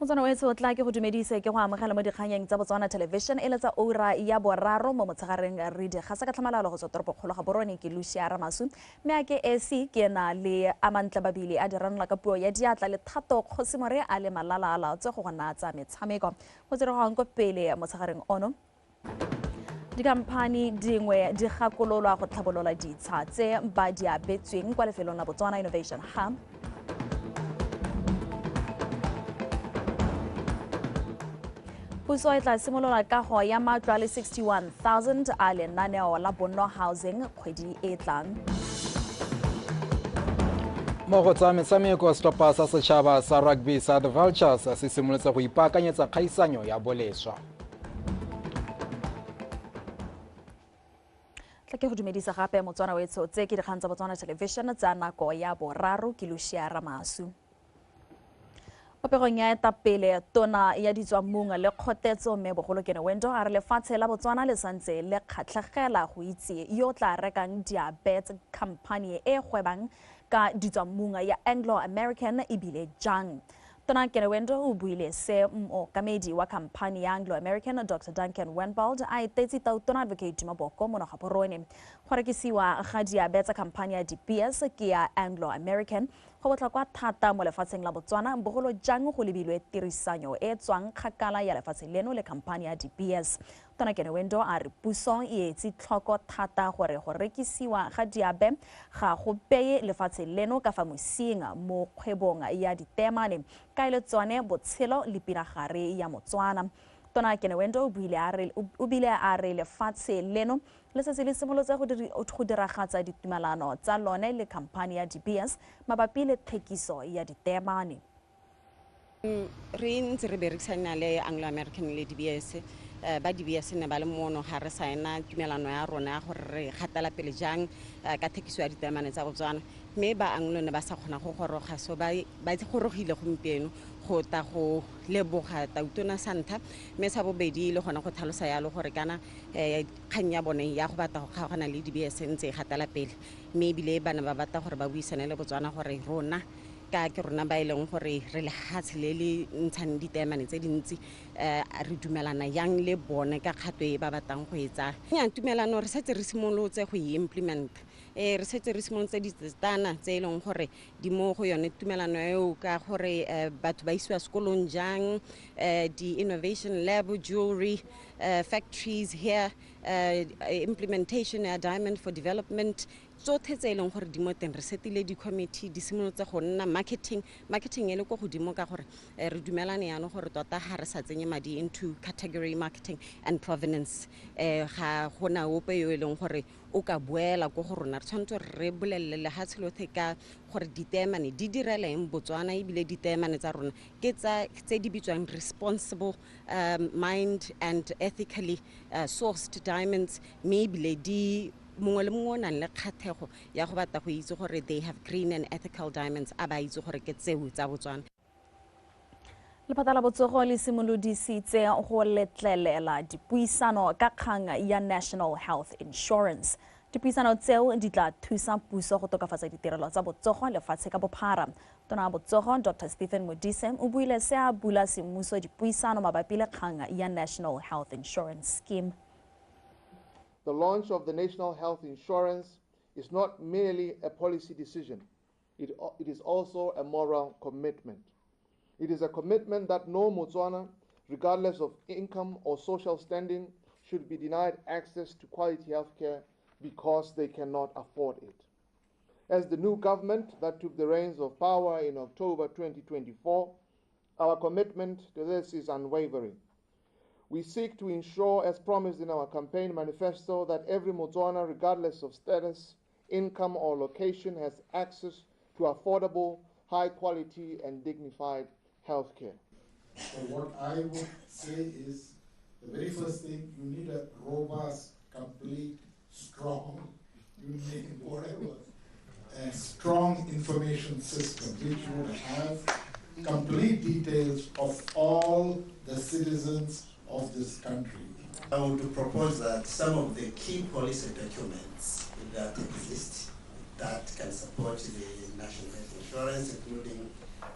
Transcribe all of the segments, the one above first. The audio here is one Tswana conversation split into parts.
Motswana wetsho o tla ke go dumedise ke go amogela mo dikganyeng tsa Botswana Television e le tsa ura ya boraro mo motshegareng re di gasa ka tlhamalalo go tswa toropokgolo ga Borone ke Lucia Ramasu mme a ke esi ke na le Amantle Babili a diranola ka puo ya diatla le Thato Kgosimore a le malala a laotse go gona tsa metshameko go tsiregang ko pele motshegareng ono. Dikhamphani dingwe di gakololwa go tlhabolola ditsha tse ba di abetsweng kwa lefelong la Botswana Innovation Hub. Puso e tla simolola kago ya matlo a le 61,000 a lenaneo la Bonno Housing kgwedi e tlang. Mo go tsa metshameko, setlhopha sa setšhaba sa rugby sa The Vultures se simolotse go ipaakanyetsa kgaisanyo ya boleswa. Tla ke go dumedisa gape Motswana wetsho tse ke dikgang tsa Botswana Television tsa nako ya boraro ke Lucia Ramasu. Mo pegong ya etapele tona ya ditswammung le kgotetso mme bogolo Kenewendo a re lefatshe la Botswana le santse le kgatlhegela go itse yo tla rekang diabe tsa khamphani e gwebang ka ditswammung ya Anglo American ebile jang. Tona Kenewendo o buile se mookamedi wa khamphani ya Anglo American Dr Duncan Wenbald a etetse tautona Advocate Duma Boko mo naga Borone. Go rekisiwa ga diabe tsa khamphani ya De Beers ke ya Anglo American go botlhokwa thata mo lefatsheng la Botswana bogolo jang go lebilwe tirisanyo e tswang kgakala ya lefatshe leno le khamphani ya De Beers. Tona Kenewendo a re puso e etse tlhoko thata gore go rekisiwa ga diabe ga go beye lefatshe leno ka fa mosing mo kgwebong ya ditemane ka e le tsone botshelo le pinagare ya Motswana. Tona Kenewendo o bile a re lefatshe leno le setse le simolotse go diragatsa ditumelano tsa lone le khamphani ya De Beers mabapi le thekiso ya ditemane. Re ntse re berekisana le Anglo American le De Beers. Ba De Beers ne ba le mono ga re saena tumelano ya rona ya gore re gatela pele jang ka thekiso ya ditemane tsa Botswana, mme ba Anglo ne ba sa kgona go goroga, so ba gorogile gompieno go ta go leboga tautona sa ntlha, mme sa bobedi le gona go tlhalosa yalo gore kana kgang ya bone ya go batla go kgaogana le De Beers ntse e gatela pele, mme ebile ba ne ba batla gore ba buisane le Botswana gore rona ka ke rona ba e leng gore re lehatshe le le ntshang ditemane tse dintsi, re dumelana yang le bone ka kgato e ba batlang go e tsaya. Nya tumelano re setse re simolotse go e implement, re setse re simolotse ditsetana tse e leng gore di mo go yone tumelano eo ka gore batho ba isiwa sekolong jang, di-innovation lab, jewelry factories here, implementation ya Diamond for Development, tsotlhe tse e leng gore di mo teng re setile di-committee di simolotse go nna marketing e le ko godimo ka gore re dumelane jaanong gore tota ga re sa tsenye madi into category marketing and provenance, ga gona ope yo e leng gore o ka boela ko go rona. Re tshwanetse gore re bolelele lehatshe lotlhe ka gore ditemane di direla eng Botswana, ebile ditemane tsa rona ke tse di bitswang responsible mined and ethically sourced diamonds, mme ebile di mongwe le mongwe o nang le kgathego ya go batla go itse gore they have green and ethical diamonds a ba itse gore ke tseo tsa Botswana. Lephata la botsogo le simolodisitse go letlelela dipuisano ka kgang ya National Health Insurance. Dipuisano tseo di tla thusa puso go tokafatsa ditirelo tsa botsogo lefatshe ka bophara. Tona ya botsogo Dr Stephen Modise o buile se a bula semmuso dipuisano mabapi le kgang ya National Health Insurance Scheme. The launch of the National Health Insurance is not merely a policy decision. It is also a moral commitment. It is a commitment that no Motswana, regardless of income or social standing, should be denied access to quality health care because they cannot afford it. As the new government that took the reins of power in October 2024, our commitment to this is unwavering. We seek to ensure, as promised in our campaign manifesto, that every Motswana, regardless of status, income or location, has access to affordable, high quality and dignified health care. So what I would say is, the very first thing, you need a robust, complete, strong, you name whatever, a strong information system which would have complete details of all the citizens of this country. I would propose that some of the key policy documents that exist that can support the national health insurance, including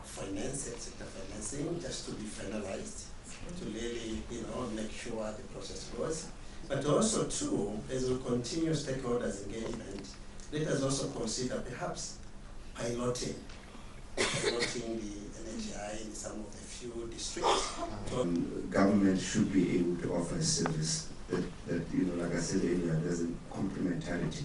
finance, health sector financing, just to be finalized, to really, make sure the process goes. But also, too, as we continue stakeholders engagement, let us also consider perhaps piloting the NHI in some of the few districts. Government should be able to offer a service that like I said earlier, there's a complementarity.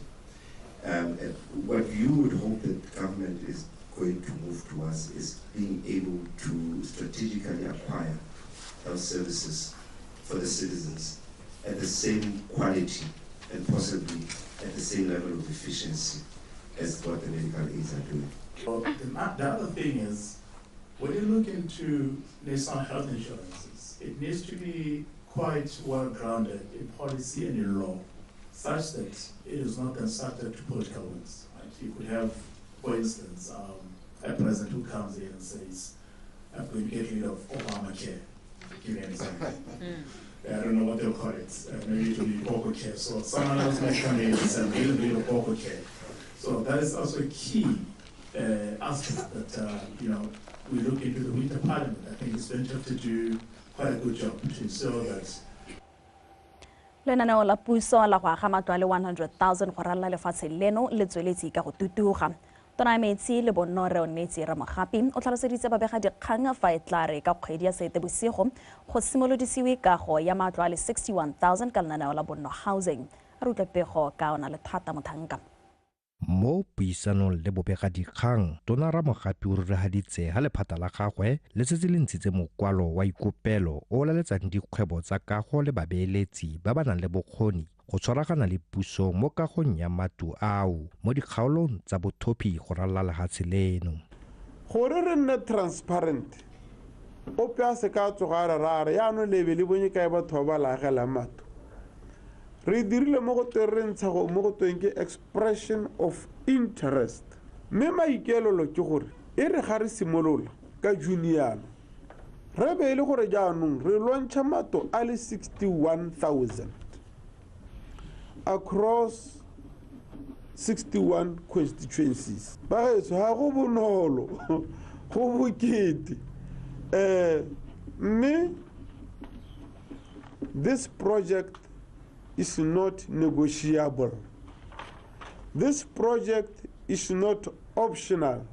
And what you would hope that government is going to move towards is being able to strategically acquire health services for the citizens at the same quality and possibly at the same level of efficiency as what the medical aids are doing. Well, the other thing is, when you look into national health insurances, it needs to be quite well grounded in policy and in law, such that it is not then subject to political winds. Right? You could have, for instance, a president who comes in and says, I'm going to get rid of Obamacare, to give you an example. I don't know what they'll call it. Maybe it will be BokoCare. So someone else might come in and say, I'm getting rid of BokoCare. So that is also a key aspect that we look into the Winter Parliament. I think it's going to have to do quite a good job to ensure that. Lenaneo la puso la go aga matlo a le 100,000 go ralala lefatshe leno le tsweletse ka go tutuga. Tona ya Metsi le Bonno Reonetsi Ramogapi o tlhaloseditse babegadikgang fa e tla re ka kgwedi ya Seetebosigo go simolodisiwe kago ya matlo a le 61,000 ka lenaneo la Bonno Housing. A re utlwe pego ka ona le Thata Mothanka. Mo puisanong le bobegadikgang, Tona Ramogapi o rurahaditse ha lephata la gagwe le setse le ntshitse mokwalo wa ikopelo o laletsang dikgwebo tsa kago le babeeletsi ba ba nang le bokgoni go tshwaragana le puso mo kagong ya matlo ao mo dikgaolong tsa bothophi go ralala lefatshe leno. Gore re nne transparent, ope a se ka tsoga a re ra re yaanong lebe le bonye kae batho ba ba la agelang matlo. Re dirile mo go tweng re ntsha go mo go tweng ke expression of interest. Mme maikaelelo ke gore e re ga re simolola ka June yana, re be e le gore jaanong re lwantšha matlo a le 61,000 across 61 constituencies. Bagaetsho ga go bonolo, go bokete. Mme this project is not negotiable. This project is not optional.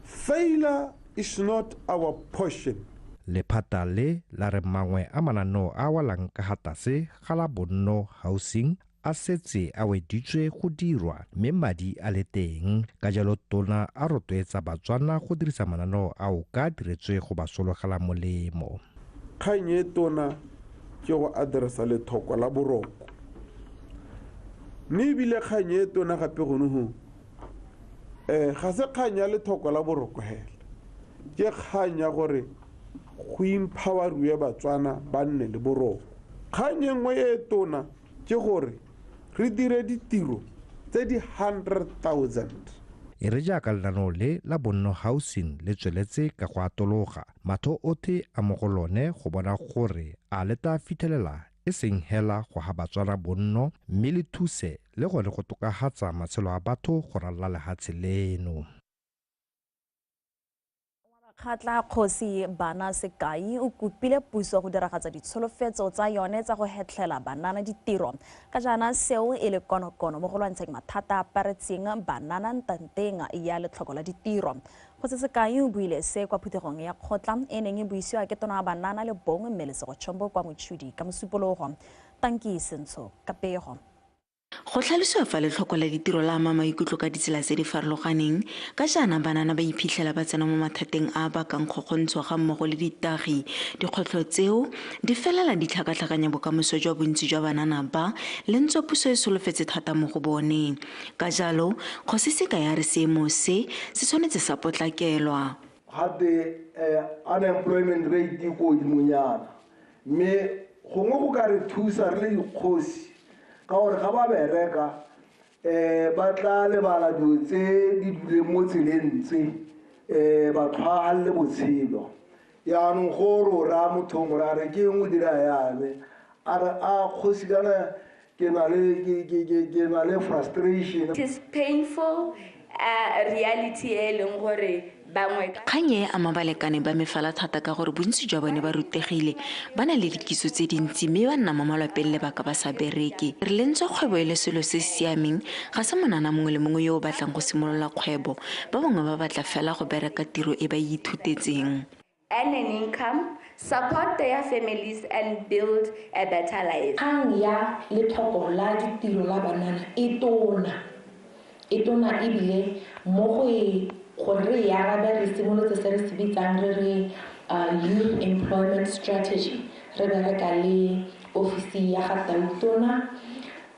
Failure is not our portion. Lephata le la re mangwe a mananeo a walang ka gatase ga la Bonno Housing a setse a weditswe go dirwa mme madi a le teng. Ka jalo Tona a rotloetsa Batswana go dirisa mananeo ao ka diretswe go ba sologela molemo. Kgang e tona ke go addressa lethoko la boroko. Mme ebile kgang e tona gape gone go ga se kgang ya lethoko la boroko hela. Ke kgang ya gore go empoweriwe Batswana ba nne le boroko. Kgang e nngwe e tona ke gore re dire ditiro tse di 100,000. E re jaaka lenaneo le la Bonno Housing le tsweletse ka go atologa, matho otlhe a mo go lone go bona gore a le tla fitlhelela e seng hela go ga Batswana bonno mme le thuse le gone go tokafatsa matshelo a batho go ralala lefatshe leno. Kgatla Kgosi Bana Sekai o kopile puso go diragatsa ditsholofetso tsa yone tsa go hetlhela banana ditiro ka jaana seo e le konokono mo go lwantsheng mathata a aparetseng banana ntanteng ya letlhoko la ditiro. Kgosi Sekai o buile se kwa phuthegong ya kgotla e neng e buisiwa ke tona ya banana le bong Mmelesego Chombo kwa Mochudi ka Mosupologo. Tanki Sentsho ka pego. Go tlhalosiwa fa letlhoko la ditiro la ama maikutlo ka ditsela tse di farologaneng ka jaana banana ba iphitlhela ba tsena mo mathateng a a bakang kgokgontsho ga mmogo le ditagi. Dikgwetlho tseo di felela di tlhakatlhakanya bokamoso jwa bontsi jwa banana ba le ntswa puso e solofetse thata mo go bone. Ka jalo Kgosi Sekai a re seemo se se tshwanetse sa potlakelwa. Gape unemployment rate e ko godimonyana, mme gongwe go ka re thusa re le dikgosi ka gore ga ba bereka ba tla lebala dilo tse di duleng mo tseleng tse ba tlhwagalele botshelo. Yaanong go re o raya motho mongwe a re ke eng o dira yane, a re a kgosi kana ke na le frustration. It is painful reality e leng gore Kgang e ama balekane ba me fela thata ka gore bontsi jwa bone ba rutegile, ba na le dikitso tse dintsi mme ba nna mo malapeng lebaka ba sa bereke. Re lentswe kgwebo e le selo se se siameng, ga se monana mongwe le mongwe yo o batlang go simolola kgwebo. Ba bangwe ba batla fela go bereka tiro e ba e ithutetseng. Earn an income, support their families and build a better life. Kgang ya letlhoko la ditiro la banana e tona ebile mo go e gore re e arabe re simolotse se re se bitsang re re Youth Employment Strategy. Re bereka le ofisi ya ga Tautona,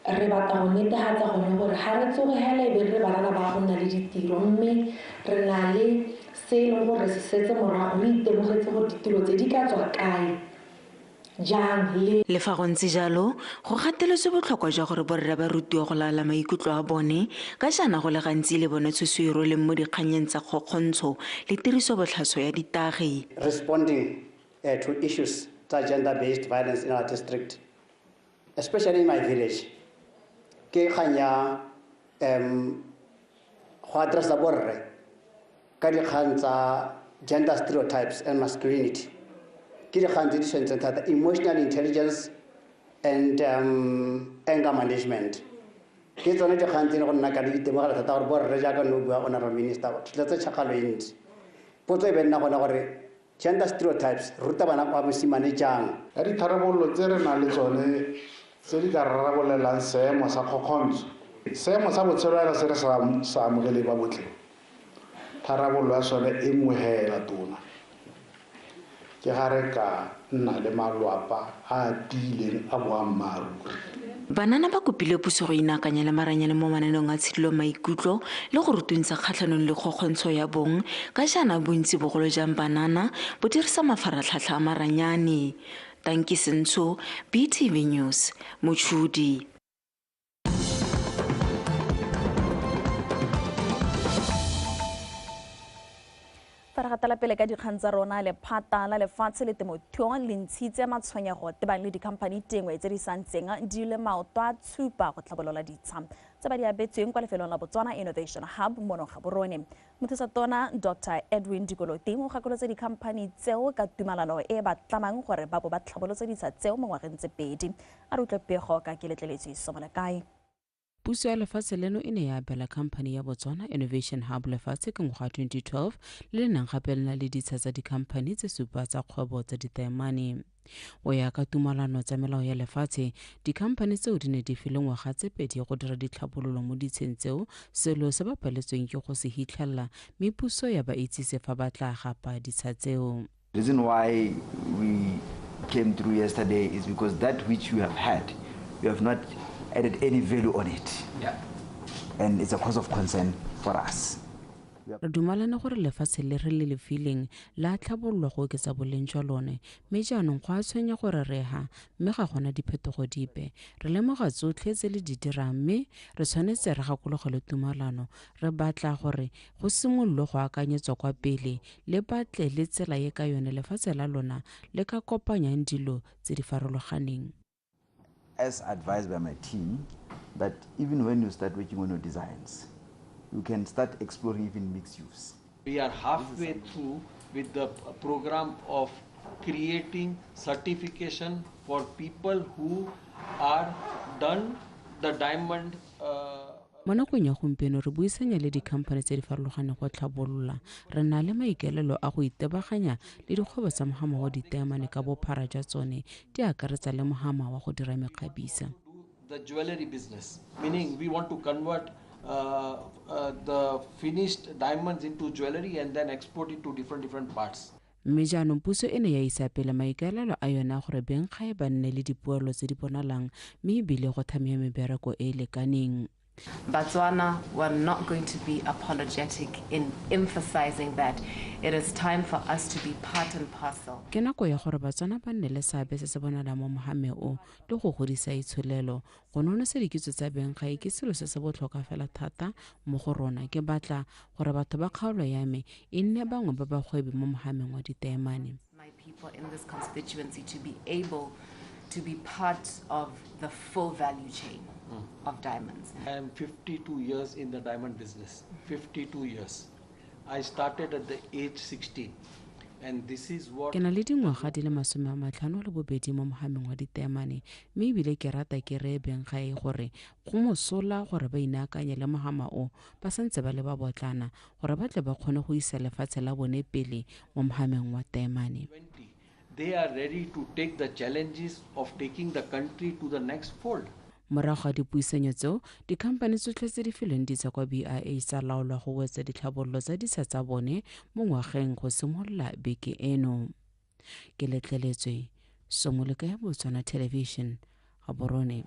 re batla go netefatsa gone gore ga re tsoge hela e be re banana ba go nna le ditiro, mme re na le se e leng gore se setse morago re itemogetse gore ditiro tse di ka tswa kae jang le. Le fa go ntse jalo, go gateletswe botlhokwa jwa gore borre ba rutiwe go laola maikutlo a bone ka jaana go le gantsi le bone tshoso e roleng mo dikgannyeng tsa kgokgontsho le tirisobotlhaswa ya ditagi. Responding to issues tsa gender-based violence in our district, especially in my village, ke kgang ya go addressa borre ka dikgang tsa gender stereotypes and masculinity. Ke dikgang tse di tshwanetseng thata, emotional intelligence and anger management. Ke tsone dikgang tse go nna ka di itemogela thata gore borre jaaka no bua honorable minister, tletse tšhakgalo e ntsi. Potso e be nna gone gore gender stereotypes ruta bana ba mosimane jang? Ya ditharabololo tse re nang le tsone tse di ka rarabololang seemo sa kgokgontsho, seemo sa botshelo yana se re sa amogele ba botlhe, tharabololo ya sone e nngwe hela tona ke ga re ka nna le malwapa a tiileng a boammaaruri. Banana ba kopile puso go inaakanya le maranyane mo mananeong a tshidilo maikutlo le go rutuntsha kgatlhanong le kgokgontsho ya bong ka jaana bontsi bogolo jang banana bo dirisa mafaratlhatlha a maranyane. Tanki Sentsho, BTV News, Mochudi. Fa re gatela pele ka dikgang tsa rona, lephata la lefatshe le temothuo le ntshitse matshwenyego tebang le dikhamphani dingwe tse di santseng di le maoto a tshupa go tlhabolola ditsha tse ba di abetsweng kwa lefelong la Botswana Innovation Hub mono Gaborone. Mothusatona Dr Edwin Dikoloti o gakolotse dikhamphani tseo ka tumalano e ba tlamang gore ba bo ba tlhabolotse ditsha tseo mo ngwageng tse pedi. A re utlwe pego ka Keletleletswe Somolekae. Puso ya lefatshe leno e ne ya abela khamphani ya Botswana Innovation Hub lefatshe ka ngwaga 2012 le le nang gape le na le ditsha tsa dikhamphani tse supa tsa kgwebo tsa ditaemane. Go ya ka tumalano tsa melao ya lefatshe, dikhamphani tseo di ne di filwe ngwaga tse pedi go dira ditlhabololo mo ditsheng tseo, selo se ba paletsweng ke go se hitlhelela, mme puso ya ba itsise fa ba tla gapa ditsha tseo. The reason why we came through yesterday is because that which you have had, you have not added any value on it. Yeah. And it's a cause of concern for us. Re dumalane gore lefatshe le re le lefileng la tlhabololwa go oketsa boleng jwa lone, mme jaanong go a tshwenya gore re ha mme ga gona diphetogo dipe. Re lemoga tsotlhe tse le di dirang mme re tshwanetse re gakologelwe tumalano. Re batla gore go simololwe go akanyetswa kwa pele le batle le tsela e ka yone lefatshe la lona le ka kopanyang dilo tse di farologaneng. As advised by my team, that even when you start working on your designs, you can start exploring even mixed use. We are halfway through with the program of creating certification for people who are done the diamond. Mo nakong ya gompieno re buisanya le dikhamphani tse di farologaneng go tlhabolola. Re na le maikaelelo a go itebaganya le dikgwebo tsa mohama wa ditaemane ka bophara jwa tsone, di akaretsa le mohama wa go dira mekgabisa. The jewelry business, meaning we want to convert the finished diamonds into jewelry and then export it to different parts. Mme jaanong puso e ne ya isa pele maikaelelo a yona gore benggae ba nne le dipoelo tse di bonalang mme ebile go thamiwa mebereko e e lekaneng. Botswana were not going to be apologetic in emphasizing that it is time for us to be part and parcel. Ke nako ya gore Batswana ba nne le seabe se se bonalang mo mohameng o le go godisa itsholelo. Go nonosa dikitso tsa benggae ke selo se se botlhokwa fela thata mo go rona. Ke batla gore batho ba kgaolo ya me e nne bangwe ba bagwebi mo mohameng wa ditaemane. My people in this constituency to be able to be part of the full value chain of diamonds. I am 52 years in the diamond business, 52 years. I started at the age 16. And this is what Ke na le dingwaga di le 52 mo mohameng wa diteemane, mme ebile ke rata ke reye beng gae gore go mosola gore ba inaakanye le mohama o ba santse ba le babotlana gore ba tle ba kgone go isa lefatshe la bone pele mo mohameng wa teemane. They are ready to take the challenges of taking the country to the next fold. Morago ga dipuisanyo tseo, dikhamphane tsotlhe tse di filweng ditsha kwa BIA tsa laolwa go wetsa ditlhabololo tsa ditsha tsa bone mo ngwageng go simolola beke eno. Ke letleletswe Somolekae, Botswana Television, Gaborone.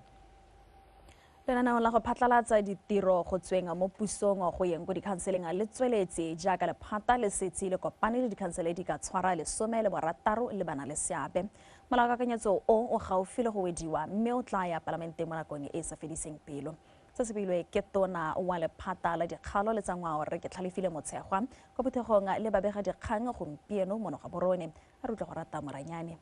Lenaneo la go phatlalatsa ditiro go tsweng mo pusong go yeng ko dikhanseleng le tsweletse jaaka lephata le setse le kopane le dikhansele di ka tshwara 16 le bana le seabe. Molaokakanyetso o gaufi le go wediwa mme o tla ya palamenteng mo nakong e e sa fediseng pelo. Se se beilwe ke tona wa lephata la dikgalo le tsa ngwao Rre Ketlhalefile Motshegwa kwa phuthegong le babega dikgang gompieno mono Gaborone. A re utlwe go rata Moranyane.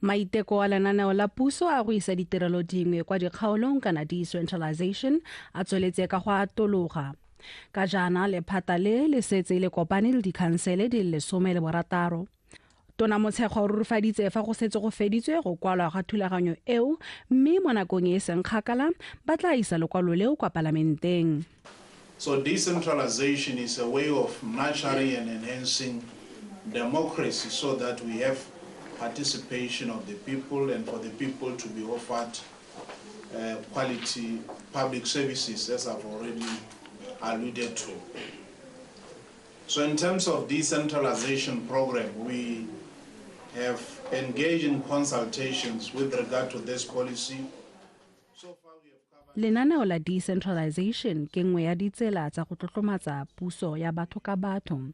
Maiteko a lenaneo la puso a go isa ditirelo dingwe kwa dikgaolong kana decentralization a tsweletse ka go atologa. Ka jaana lephata le le setse le kopane le dikhansele di le 16. Tona Motshegwa o rurifaditse fa go setse go feditswe go kwalwa ga thulaganyo eo, mme mo nakong e e seng kgakala ba tla isa lekwalo leo kwa palamenteng. So decentralization is a way of nurturing and enhancing democracy so that we have participation of the people and for the people to be offered quality public services, as I've already alluded to. So in terms of decentralization program, we have engaged in consultations with regard to this policy. Lenaneo la decentralization ke nngwe ya ditsela tsa go tlotlomatsa puso ya batho ka batho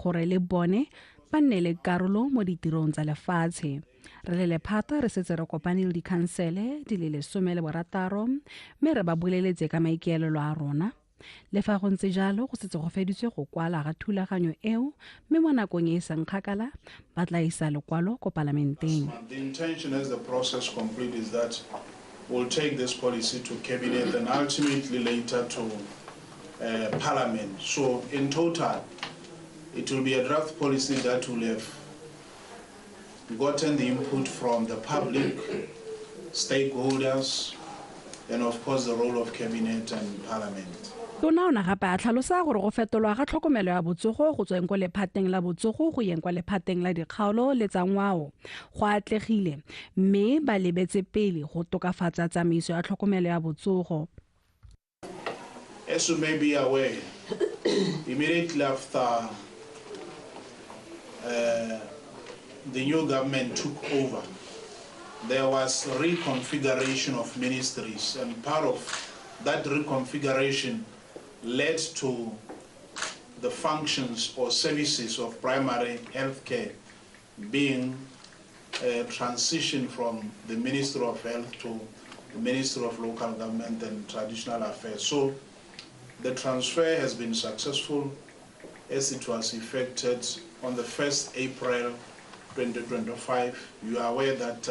gore le bone ba nne le karolo mo ditirong tsa lefatshe. Re le lephata re setse re kopane le dikhansele di le 16 mme re ba boleletse ka maikaelelo a rona. Le fa go ntse jalo, go setse go feditswe go kwala ga thulaganyo eo, mme mo nakong e e seng kgakala ba tla isa lekwalo ko palamenteng. The intention as the process complete is that we'll take this policy to cabinet and ultimately later to parliament. So in total, it will be a draft policy that will have gotten the input from the public, stakeholders, and of course the role of cabinet and parliament. Tona o ne gape a tlhalosa gore go fetolwa ga tlhokomelo ya botsogo go tsweng ko lephateng la botsogo go yeng kwa lephateng la dikgaolo le tsa ngwao go atlegile, mme ba lebetse pele go tokafatsa tsamaiso ya tlhokomelo ya botsogo. As you may be aware, immediately after the new government took over, there was reconfiguration of ministries, and part of that reconfiguration led to the functions or services of primary health care being a transition from the Ministry of Health to the Ministry of Local Government and Traditional Affairs. So the transfer has been successful as it was effected on the 1st April 2025. You are aware that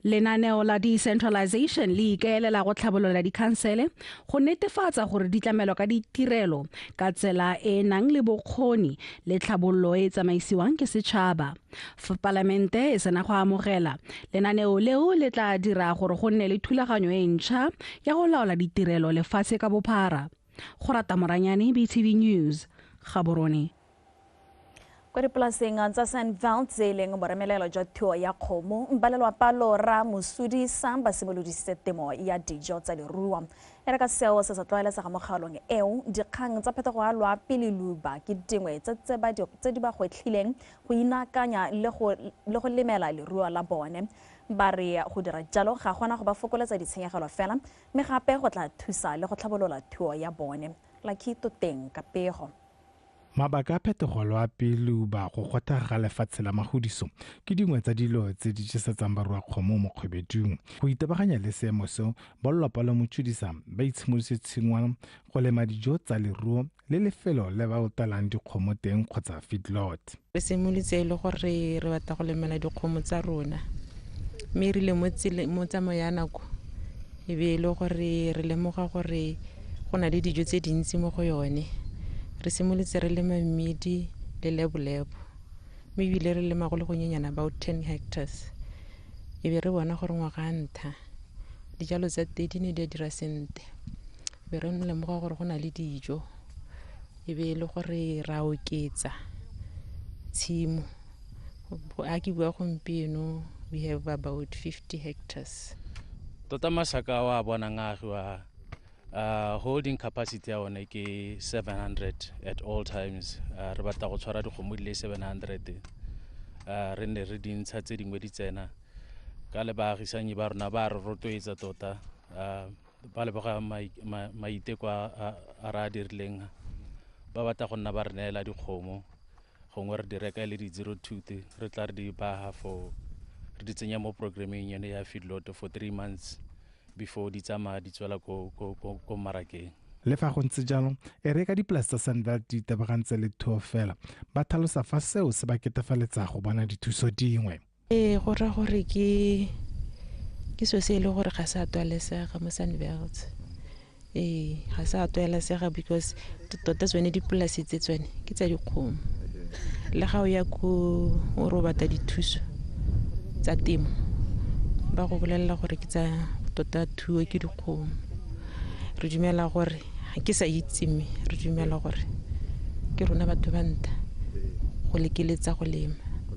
Lenaneo la decentralization le ikaelela go tlhabolola dikhansele go netefatsa gore di tlamelwa ka ditirelo ka tsela e e nang le bokgoni le tlhabololo e e tsamaisiwang ke setšhaba. Fa palamente e sena go amogela lenaneo leo, le tla dira gore go nne le thulaganyo e ntšha ya go laola ditirelo lefatshe ka bophara. Go rata Moranyane, BTV News, Gaborone. Kwa dipolaseng tsa Sandveld tse e leng boremelelo jwa thuo ya kgomo, ba lelwapa lora Mosudisa ba simolodisitse temo ya dijo tsa leruo. E re ka seo se sa tlwaelesega mo kgaolong eo, dikgang tsa phetogo ya loapi le leuba ke dingwe tse di ba gwetlhileng go inaakanya le go lemela leruo la bone. Ba re go dira jalo ga gona go ba fokoletsa ditshenyegelo fela, mme gape go tla thusa le go tlhabolola thuo ya bone. Lucky Toteng ka pego. Mabaka a phetogo loapi leuba go gotha ga lefatshe la mahudiso ke dingwe tsa dilo tse di jesetsang baruakgomo mo kgwebedung. Go itebaganya le seemo seo, ba lelapa la Motshudisa ba itshimolodisitse tshingwana go lema dijo tsa leruo le lefelo le ba otalang dikgomo teng kgotsa feedlot. Re simolotse e le gore re batla go lemela dikgomo tsa rona, mme erile mo tsamao ya nako e be e le gore re lemoga gore go na le dijo tse dintsi mo go yone. Re simolotse re lema mmidi le lebolebo, mme ebile re lema go le gonyenyana about 10 hectares. E be re bona gore ngwaga ntha dijalo tsa teng di ne di a dira sentle, be re lemoga gore go na le dijo, e be e le gore ra oketsa tshimo. A ke bua gompieno we have about 50 hectares. Tota masaka a bonang a agiwa, holding capacity ya one ke 700 at all times. Re batla go tshwara dikgomo di le 700, re nne re dintsha tse dingwe di tsena. Ka le baagisanyi ba rona ba re rotloetsa tota, ba leboga maiteko a re a dirileng, ba batla go nna ba re neela dikgomo, gongwe re di reka e le di 02, re tla re di baga for re di tsenya mo programmeng yone ya feedlot for 3 months before di tsamaya di tswela ko mmarakeng. Le fa go ntse jalo, e re ka dipolase tsa Sandveld di itebagantse le thuo fela, ba tlhalosa fa seo se ba ketefaletsa go bona dithuso dingwe. Ee, go raya gore ke seo se e le gore ga se a tlwaelesega mo Sandveld. Ee, ga se a tlwaelesega because tota tsone dipolase tse tsone ke tsa dikgomo. Le ga o ya ko o re o batla dithuso tsa temo, ba go bolelela gore ke tsa tota thuo ke dikgomo. Re dumela gore ga ke sa itse, mme re dumela gore ke rona batho ba ntlha go lekeletsa go lema.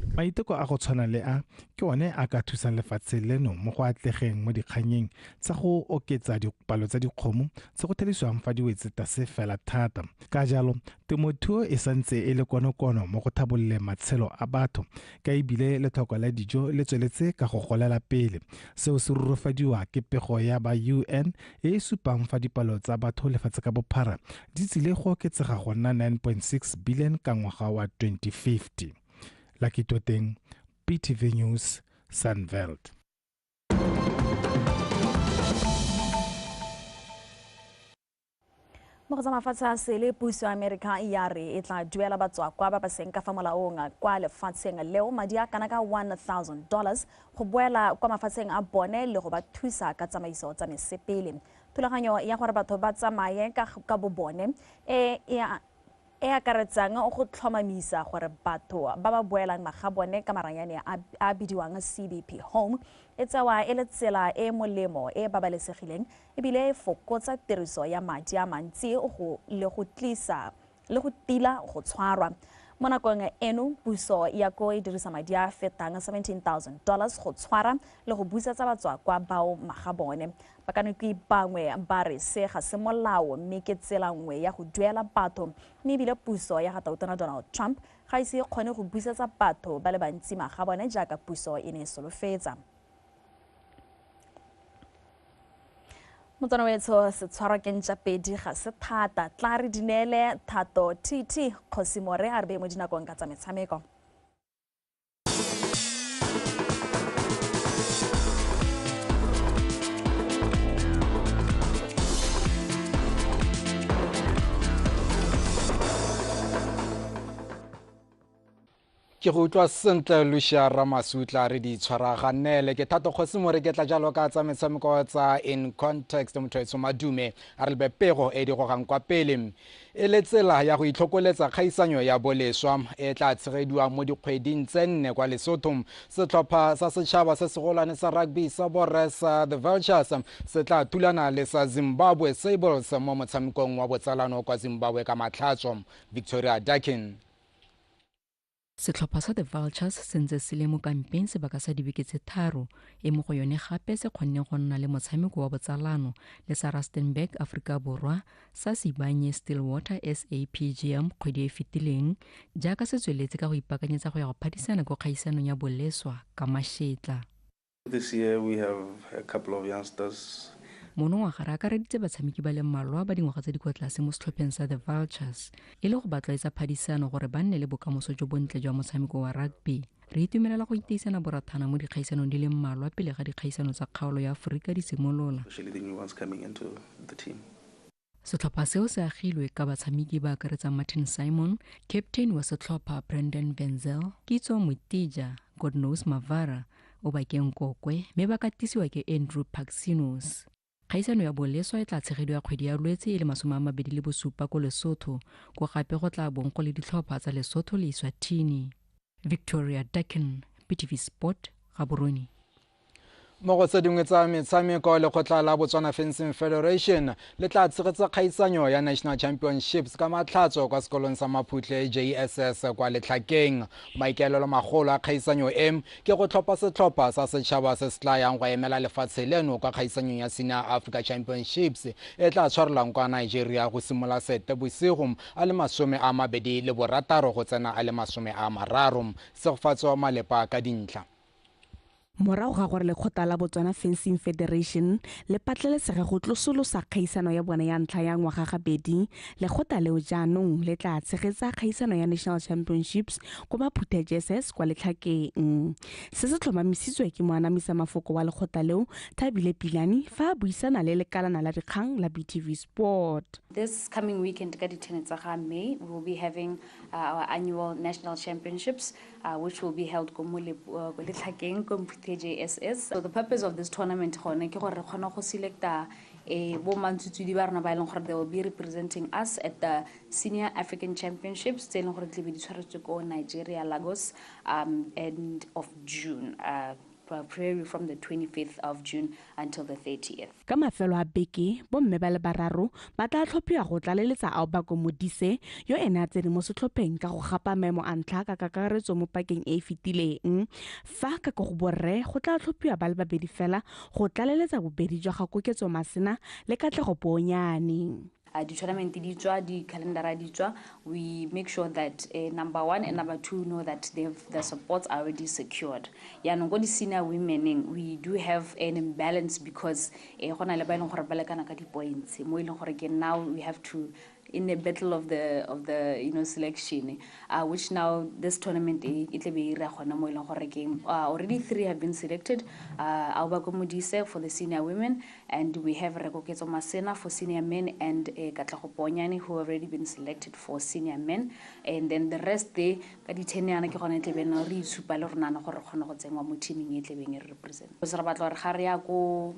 Maiteko a go tshwana le a ke one a ka thusang lefatshe leno mo go atlegeng mo dikganyeng tsa go oketsa dipalo tsa dikgomo tse go thelisiwang fa di wetse tlase fela thata. Ka jalo, temothuo e santse e le konokono mo go thabololeng matshelo a batho, ka ebile letlhoko la dijo le tsweletse ka go golela pele. Seo se rurufadiwa ke pego ya ba UN e e supang fa dipalo tsa batho lefatshe ka bophara di tsile go oketsega go nna 9.6 billion ka ngwaga wa 2050. Lucky Toteng, BTV News, Sandveld. Mo go tsa mafatshe a sele, puso ya Amerika ya re e tla duela batswakwa ba ba seng ka fa molaong kwa lefatsheng leo madi a kana ka $1,000 go boela kwa mafatsheng a bone le go ba thusa ka tsamaiso tsa mesepele. Thulaganyo ya gore batho ba tsamaye ka bo bone e e akaretsang go tlhomamisa gore batho ba ba boelang magabone ka maranyane a bidiwang CBP Home e tsewa e le tsela e molemo e babalesegileng ebile e fokotsa tiriso ya madi a mantsi le go tlisa le go tila go tshwarwa. Mo nakong eno, puso ya ko e dirisa madi a fetang $17,000 go tshwara le go busetsa batswakwa bao magabone. Bakanoki bangwe ba re se ga se molao mme ke tsela nngwe ya go duela batho, mme ebile puso ya ga Tautona Donald Trump ga ise e kgone go busetsa batho ba le bantsi magabone jaaka puso e ne e solofetsa. Motswana wetsho, setshwarwa ke ntša pedi ga se thata, tla re di neele Thato TT Kgosi More a re beye mo dinakong ka tsa metshameko. Ke go utlwa sentle Lucia Ramasutla re di tshwaraganele. Ke Thato Kgosi More ke tla jalo ka tsa metshameko tsa In Context. Motho etsho Madume a re lebe pego e di gogang kwa pele e le tsela ya go itlhokoletsa kgaisanyo ya boleswa e tla tshegediwa mo dikgweding tse 4 kwa Lesotho. Setlhopha sa setšhaba se segolwane sa rugby sa borre sa The Vultures se tla thulana le sa Zimbabwe Sables mo motshamekong wa botsalano kwa Zimbabwe ka Matlhatso. Victoria Dakin. Setlhopha sa The Vultures se ntse se le mo kampeng sebaka sa dibeke tse 3, e mo go yone gape se kgonne go nna le motshameko wa botsalano le sa Rustenburg Afrika Borwa sa Sibanye Stillwater SAPGM kgwedi e fetileng, jaaka se tsweletse ka go ipaakanyetsa go ya go phadisana ko kgaisanong ya boleswa ka mašetla. This year we have a couple of youngsters. Monongwaga re akareditse batshameki ba le mmalwa ba dingwaga tse di kwa tlase mo setlhopheng sa The Vultures e le go ba tlwaetsa phadisano gore ba nne le bokamoso jo bontle jwa motshameko wa rugby. Re itumelela go iteisana borathana mo dikgaisanong di le mmalwa pele ga dikgaisano tsa kgaolo ya Aforika di simolola. Setlhopha seo se agilwe ka batshameki ba akaretsang Martin Simon, captain wa setlhopha Brandon Benzel, Kitso Mutija, Godknows Mavara, Obakeng Kokwe, mme ba katisiwa ke Andrew Paxinos. Kgaisano ya boleswa e tla tshegediwa kgwedi ya Lwetse e le 27 ko Lesotho, ko gape go tla bong go le ditlhopha tsa Lesotho le Eswatini. Victoria Dakin, BTV Sport, Gaborone. Mo go tse dingwe tsa metshameko, lekgotla la Botswana Fencing Federation le tla tshegetsa kgaisanyo ya National Championships ka matlhatso kwa sekolong sa Maphutle JSS kwa Letlhakeng. Maikaelelo magolo a kgaisanyo e ke go tlhopha setlhopha sa setšhaba se se tla yang go emela lefatshe leno kwa kgaisanyong ya Senior Africa Championships e tla tshwarelwang kwa Nigeria go simolola Seetebosigo a le 26 go tsena a le 30. Segofatso Malepa ka dintlha. Morago ga gore lekgotla la Botswana Fencing Federation le patlelesege go tlosolosa kgaisano ya bone ya ntlha ya ngwaga gabedi, lekgotla leo jaanong le tla tshegetsa kgaisano ya National Championships ko Maphuthe JSS kwa Letlhakeng. Se se tlhomamisitswe ke moanamisa mafoko wa lekgotla leo, Thabile Pilane, fa a buisana le lekalana la dikgang la BTV Sport. This coming weekend, ka di-10 tsa ga May, we will be having our annual National Championships, which will be held ko Letlhakeng, ko Mphuthe JSS. So the purpose of this tournament gone ke gore re kgone go selecta bo mantsutsudi ba rona ba e leng gore they will be representing us at the Senior African Championships tse e leng gore tle be di tshwaretswe ko Nigeria, Lagos, end of June. Probably from the 25th of June until the 30th. Ka mafelo a beke, bomme ba le bararo ba tla tlhophiwa go tlaleletsa Aobako Modise yo ene a tsene mo setlhopheng ka go gapa maemo a ntlha ka kakaretso mo pakeng e e fetileng. Fa ka go borre go tla tlhophiwa ba le babedi fela go tlaleletsa bobedi jwa ga Koketso Masena le Katlego Poonyane. Di-tournament di tswa, di-calendar di tswa, we make sure that number one and number two know that the supports are already secured. Yaanong ko di-senior womeneng, we do have an imbalance because go na le ba e leng gore ba lekana ka di-points mo e leng gore ke now we have to in a battle of the selection, which now this tournament e tle be ira gona mo e leng gore ke already 3 have been selected, Aobako Modise for the senior women, and we have Rekoketso Masena for senior men, and Katlego Poonyane who have already been selected for senior men, and then the rest they ka di 10 yana ke gona e tle be nna re itshupa le rona gore re kgone go tsenngwa mo teaming e tle beng e re represent. Because re batla gore ga re ya ko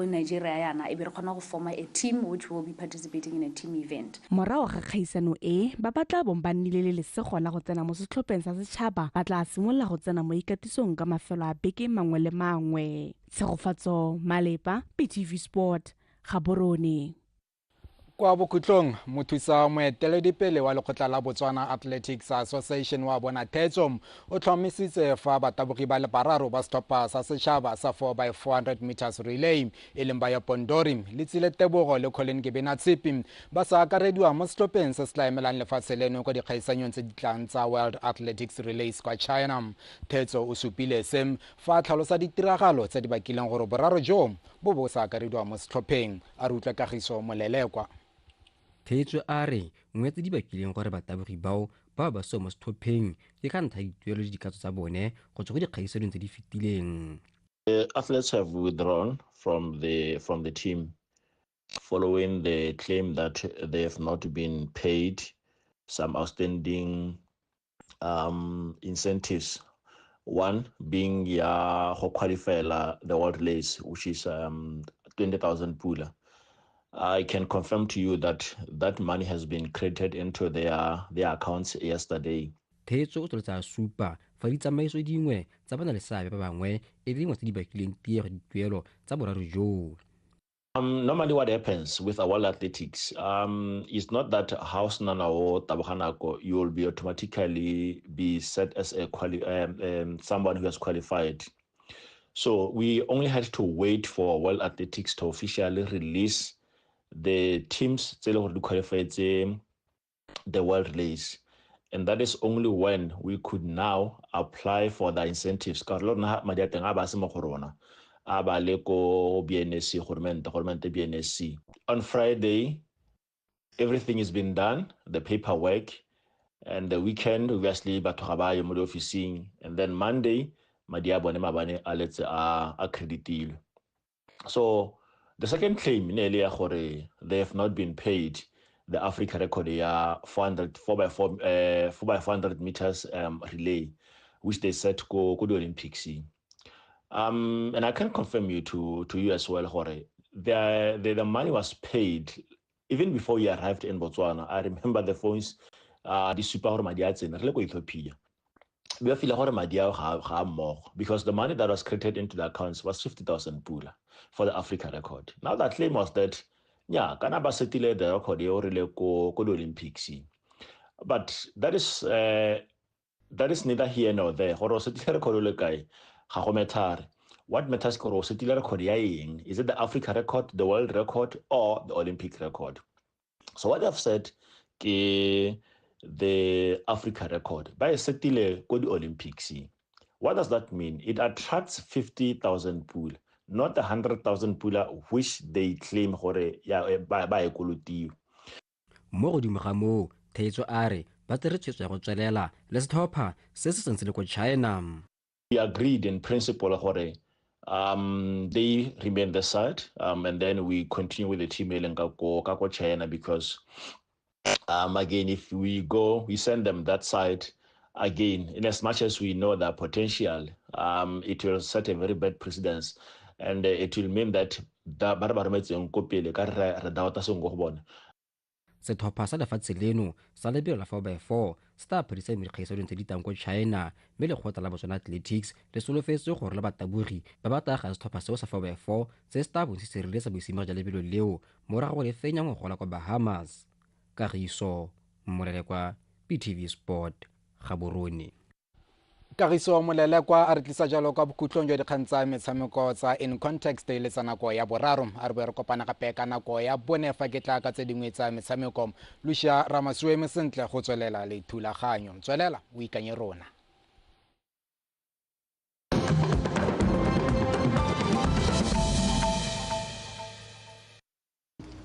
Nigeria yana e be re kgona go forma a team which will be participating in a team event. Morago ga kgaisano e, ba ba tla bong ba nnile le lesego la go tsena mo setlhopheng sa setšhaba ba tla simolola go tsena mo ikatisong ka mafelo a beke mangwe le mangwe. Tshegofatso Malepa, BTV Sport, Gaborone. Kwa bokhutlong, mothusa moeteledipele wa lekgotla la Botswana Athletics Association wa bona Thetso o tlhomisitse fa batabogi ba le bararo ba setlhopha sa setšhaba sa 4x400 meters relay e leng ba ya Pondori, Letsile Tebogo le Colin Kebenatshipi ba sa akarediwa mo setlhopheng se se tla emelang lefatshe leno kwa dikgaisanyong tse di tlang tsa World Athletics Relays kwa China. Thetso o supile se fa a tlhalosa ditiragalo tse di bakileng gore boraro jo bo bo sa akarediwa mo setlhopheng. A re utlwa Kagiso Molelekwa. Thetso a re nngwe tse di bakileng gore batabogi bao ba ba seo mo setlhopheng ke ka ntlha ya dituelo le dikatso tsa bone go tswa go dikgaisanong tse di fetileng. The athletes have withdrawn from the team following the claim that they have not been paid some outstanding incentives. One being ya go qualify the World Relays, which is 20,000 pula. I can confirm to you that that money has been credited into their accounts yesterday. Thetso o tsweletsa a supa fa ditsamaiso dingwe tsa bana le seabe ba bangwe e le dingwe tse di bakileng tiego dituelo tsa boraro joo. Normally what happens with our athletics is not that house nana o taboganako you will be automatically be set as a someone who has qualified. So we only had to wait for World Athletics to officially release the teams tse le gore di qualified the World Relays, and that is only when we could now apply for the incentives. Ka gore le rona madi a teng a ba se mo go rona, a ba le ko BNSC, government BNSC. On Friday, everything has been done, the paperwork, and the weekend obviously batho ga ba ye mo diofising, and then Monday madi a bone mabane a letse a accreditilwe. So the second claim ne le ya gore they have not been paid the Africa record ya 4x400 meters relay, which they set go the Olympics. And I can confirm you to you as well, gore the money was paid even before we arrived in Botswana. I remember the phones di supa gore madi a tsene re le ko Ethiopia. Ba feel gore madi ao ga mmogo, because the money that was credited into the accounts was 50,000 pula for the Africa record. Now that claim was that yeah, kana ba setile the record eo re le ko di Olympics. But that is neither here nor there. Gore o setile record o le kae ga go matter. What matters ke gore o setile record ya eng? Is it the Africa record, the world record, or the Olympic record? So what I've said ke the Africa record. Ba e setile ko di Olympics. What does that mean? It attracts 50,000 pula, not 100,000 pula which they claim gore ya ba e kolotiwe. Mo godimo ga moo, Theetso a re ba tsere tshwetso ya go tswelela le setlhopha se se santse le ko China. We agreed in principle gore they remain the side, and then we continue with the team e leng ka ko China, because again, if we go, we send them that side again, in as much as we know their potential, it will set a very bad precedence, and it will mean that ba re ba rometseng ko pele ka re doubta sengwe go bona. Setlhopha sa lefatshe leno sa lebelo la 4x4 se tla phadisa mo dikgaisanong tse di tlang ko China, mme lekgotla la Botswana Athletics le solofetse gore le batabogi ba ba tagang setlhopha seo sa 4x4 se se tla bong se sireletsa bosimega jwa lebelo leo morago go le fenya ngogola kwa Bahamas. Kagiso Molelekwa, BTV Sport, Gaborone. Kagiso Molelekwa a re tlisa jalo kwa bokhutlong jwa dikgang tsa metshameko tsa In Context le tsa nako ya boraro. A re boe re kopana gape ka nako ya bone fa ke tla ka tse dingwe tsa metshameko. Lucia Ramasueme sentle go tswelela le thulaganyo. Tswelela o ikanye rona.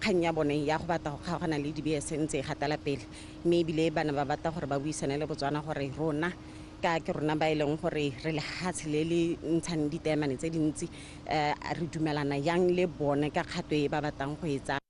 Kgang ya bone ya go batla go kgaogana le di-BS ntse e gatela pele, mme ebile bana ba batla gore ba buisane le Botswana gore rona ka ke rona ba e leng gore re lehatshe le le ntshang diteemane tse dintsi, re dumelana yang le bone ka kgato e ba batlang go e tsaya.